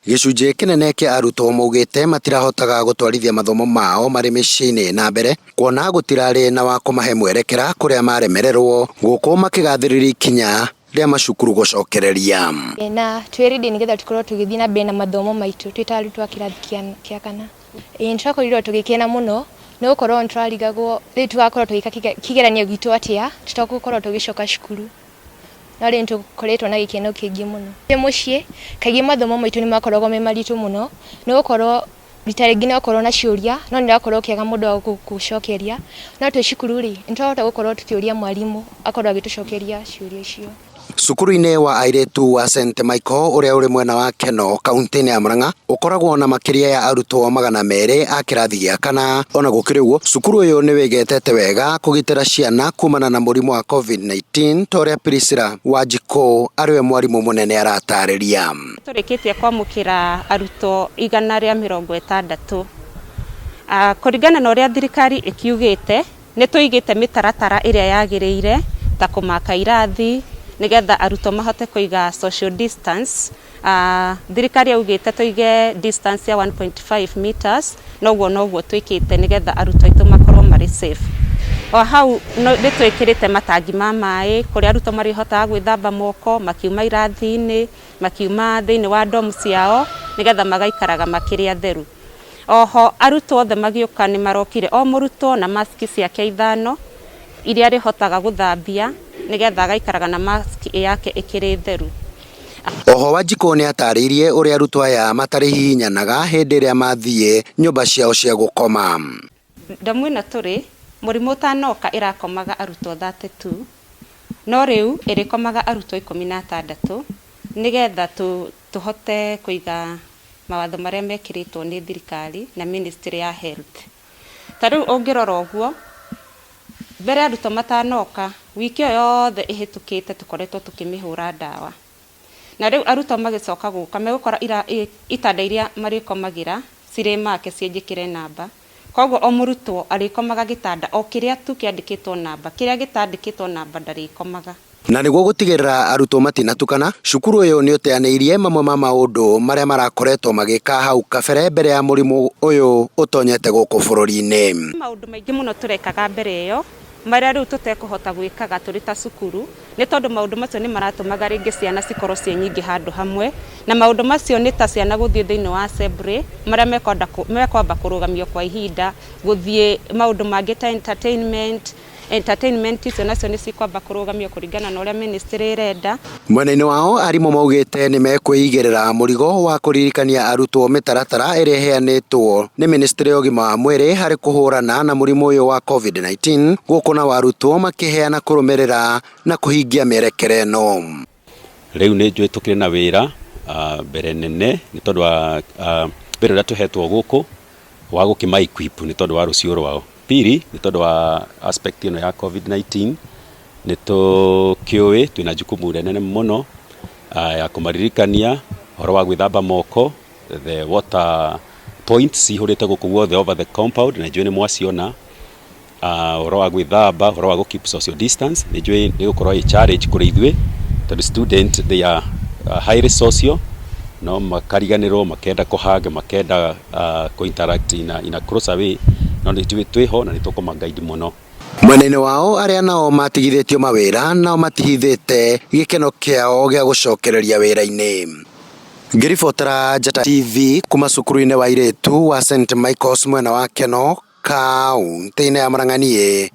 Gĩcunjĩ kĩnene kĩa arutwo maugĩte matirahotaga gũtwarithia mathomo mao marĩ mĩciĩ-inĩ na mbere kuona gũtirarĩ na wa kũmahe mwerekera kũrĩa maremererwo gũkũ makĩgathĩrĩria ikinya rĩa macukuru gũcokereria. Na twĩ ready nĩgetha tũkorwo tũgĩthiĩ na mbere na mathomo maitũ twĩ ta arutwo a kĩrathi kĩa kana. Ĩĩ nĩtwakorirwo tũgĩkena mũno nĩ gũkorwo nĩtũrarigagwo rĩu tũgakorwo tũgĩka kĩgeranio gitũ atĩa tũtagũkorwo tũgĩcoka cukuru. No rĩu nĩtũkoretwo na gĩkeno kĩingĩ mũno. Twĩ mũciĩ kaingĩ mathomo maitũ nĩmakoragwo me maritũ mũno nĩ gũkorwo rita rĩngĩ nĩ wakorwo na ciũria no nĩ ũrakorwo ũkĩaga mũndũ wa gũgũcokeria. No twĩ cukuru rĩ, nĩtũrahota gũkorwo tũkĩũria mwarimũ akorwo agĩtũcokeria ciũria icio. Cukuru-inĩ wa airĩtu wa St Michael ũrĩa ũrĩ mwena wa Kenol kaunti-inĩ ya Murang'a ũkoragwo na makĩria ya arutwo 200 a kĩrathi gĩa kana. Ona gũkĩrĩ ũguo, cukuru ũyũ nĩ wĩgetete wega kũgitĩra ciana kumana na mũrimũ wa Covid-19 ta ũrĩa Priscilla Wanjikũ arĩ we mwarimũ mũnene aratarĩria. Tũrĩkĩtie kwamũkĩra arutwo 160. Kũringana na ũrĩa thirikari ĩkiugĩte, nĩ tũigĩte mĩtaratara ĩrĩa yagĩrĩire ta kũmaka irathi nĩgetha arutwo mahote kũiga social distance. Thirikari yaugĩte tũige distance ya 1.5 meters, noguo noguo twĩkĩte nĩgetha arutwo aitũ makorwo marĩ safe. O hau nĩ twĩkĩrĩte matangi ma maĩ kũrĩa arutwo marĩhotaga gwĩthamba moko makiuma irathi-inĩ, makiuma thĩinĩ wa dorm ciao nĩgetha magaikaraga makĩrĩ atheru. Oho arutwo othe magĩũka nĩ marokire o mũrutwo na mask ciake ithano iria arĩhotaga gũthambia nĩgetha agaikaraga na mask yake ĩkĩrĩ theru. Oho Wanjikũ nĩ atarĩirie ũrĩa arutwo aya matarĩhihinyanaga hĩndĩ ĩrĩa mathiĩ nyũmba ciao cia gũkoma. Ndomu ĩno tũrĩ, mũrimũ ũtanoka ĩrakomaga arutwo 32, no rĩu ĩrĩkomaga arutwo 16 nĩgetha tũhote kũiga mawatho marĩa mekĩrĩtwo nĩ thirikari na ministry ya health. Ta rĩu ũngĩrora ũguo, mbere arutwo matanoka, wiki ĩyo yothe ĩhĩtũkĩte tũkoretwo tũkĩmĩhũra ndawa. Na rĩu arutwo magĩcoka gũka megũkora itanda iria marĩkomagĩra cirĩ make ciĩ njĩkĩre namba. Koguo o mũrutwo arĩkomaga gĩtanda o kĩrĩa tu kĩandĩkĩtwo namba, kĩrĩa gĩtandĩkĩtwo namba ndarĩkomaga. Na nĩguo gũtigĩrĩra arutwo matinatukana, cukuru ũyũ nĩ ũteanĩirie mamwe ma maũndũ marĩa marakoretwo magĩka hau kabere mbere ya mũrimũ ũyũ ũtonyete gũkũ bũrũri-inĩ. Maũndũ maingĩ mũno tũrekaga mbere ĩyo marĩa rĩu tũtekũhota gwĩkaga tũrĩ ta cukuru nĩ tondũ maũndũ macio nĩ maratũmaga rĩngĩ ciana cikorwo ciĩ nyingĩ handũ hamwe, na maũndũ macio nĩ ta ciana gũthiĩ thĩinĩ wa assembly marĩa mekwamba kũrũgamio kwa ihinda, gũthiĩ maũndũ mangĩ ta entertainment, entertainment icio nacio nĩ cikwamba kũrũgamio kũringana na ũrĩa ministry ĩrenda. Mwena-inĩ wao arimũ maugĩte nĩ mekwĩigĩrĩra mũrigo wa kũririkania arutwo mĩtaratara ĩrĩa ĩheanĩtwo nĩ ministry ya ũgima wa mwĩrĩ harĩ kũhũrana na mũrimũ ũyũ wa Covid-19 gũkũ nao arutwo makĩheana kũrũmĩrĩra na kũhingia mĩerekera ĩno. Rĩu nĩ njũĩ tũkĩrĩ na wĩra mbere nene nĩ tondũ wa wĩra ũrĩa tũhetwo gũkũ wa gũkĩma equip nĩ tondũ wa rũciũ rwao. Pili nĩ tondũ wa aspect ĩno ya Covid-19 nĩ tũkĩũĩ twĩna jukumu rĩnene mũno ya kũmaririkania ũhoro wa gwĩthamba moko, the water points cihũrĩte gũkũ guothe over the compound na njũĩ nĩ mwaciona, ũhoro wa gwĩthamba, ũhoro wa gũ keep social distance nĩ njũĩ nĩ ĩgũkorwo ĩ challenge kũrĩ ithuĩ tondũ student they are highly social no makariganĩrwo makenda kũ hug makenda kũ interact in a closer way no nĩ twĩho na nĩ tũkũma guide mũno. Mwena-inĩ wao arĩa nao matigithĩtio mawĩra nao matihithĩte gĩkeno kĩao gĩa gũcokereria wĩra-inĩ. Ngĩribotera Njata TV kuma cukuru-inĩ wa airĩtu wa St Michael's mwena wa Kenol kaunti-inĩ ya Murang'a niĩ